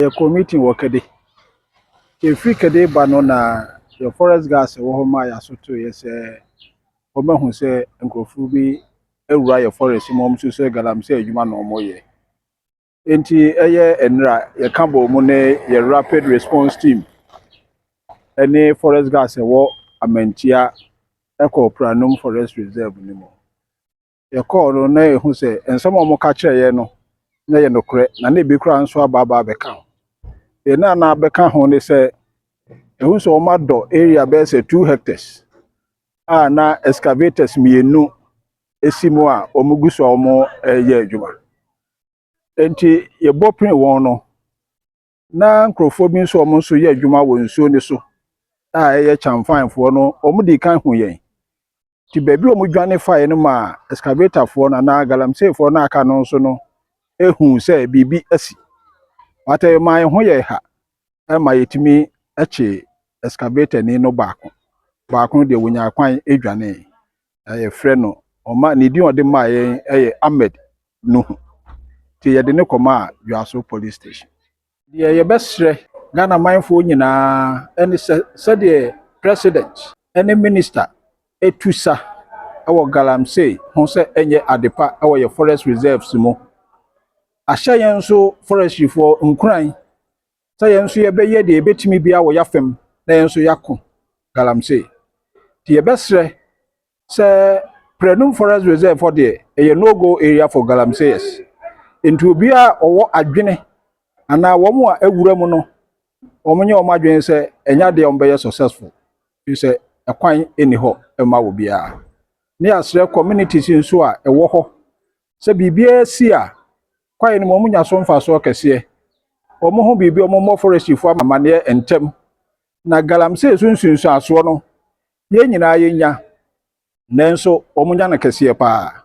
Yɛkɔ meeting wɔ Kade. Yɛfiri Kade ba no, na yɛ forest guards wɔ hɔ ma yɛasotoeɛ sɛ wɔmahu sɛ nkurɔfoɔ bi awura yɛ forest mu, wɔn nso sɛ galamsey adwuma na wɔreyɛ. Nti ɛyɛ nnora yɛka bɔ mu ne yɛ rapid response team ne forest guards ɛwɔ Amantia ɛkɔ Pranum Forest Reserve no mu. Yɛkɔɔ no na yɛhu sɛ nsɛm a wɔka kyerɛ yɛn no na yɛ nokorɛ, na ebi koraa nso aba abɛka ho. Deɛ na abɛka ho ne sɛ ɛhu sɛ wɔn adɔ area bɛyɛ sɛ 2 hectares a na excavators mmienu esi mu a wɔn gu so a wɔreyɛ adwuma. Nti yɛbɔ pene wɔn no, na nkurɔfoɔ bi nso a wɔn nso yɛ adwuma wɔ nsuo no so a ɛyɛ kyamfanfoɔ no, wɔn di kan hu yɛn. Nti baabi a wɔn dwane faeɛ no ma excavatorfoɔ no anaa galamseyfoɔ no aka no nso no ehu sɛ biribi asi. Wata maa yɛn ho yɛ ha ɛma yɛtumi ɛkye excavator ni no baako. Baako no deɛ, wonya kwan edwane. Na yɛfrɛ no ɔma ne din a ɔde maa yɛn ɛyɛ Ahmed Nuhu. Nti yɛde ne kɔmaa Juaso Police Station. Deɛ yɛbɛsrɛ Ghana manfoɔ nyinaa ɛne sɛ, sɛdeɛ president ɛne minister etu sa ɛwɔ galamsey ho sɛ ɛnyɛ adepa ɛwɔ yɛ forest reserves mu, ahyɛ yɛn nso forestryfoɔ nkuran sɛ yɛn nso yɛbɛyɛ deɛ yɛbɛtumi biara wɔ yɛafam na yɛn nso yɛako galamsey. Nti yɛbɛsrɛ sɛ Pranum Forest Reserve hɔ deɛ, ɛyɛ no go area for galamseyers. Nti obiara a ɔwɔ adwene anaa wɔn a awura mu no, wɔn nyɛ wɔn adwene sɛ ɛnyɛ adeɛ a wɔbɛyɛ successful, fi sɛ ɛkwan nni hɔ mma obiara. Ne yɛasrɛ communities nso a ɛwɔ hɔ sɛ biribiara si a kwaeɛ no mu, wɔn nya so mfasoɔ kɛseɛ. Wɔn ho biribi a, wɔmmɔ forestryfoɔ amanneɛ ntɛm, na galamsey so nsunsuasoɔ no, yɛn nyinaa yɛnya, nanso wɔn nya no kɛseɛ paa.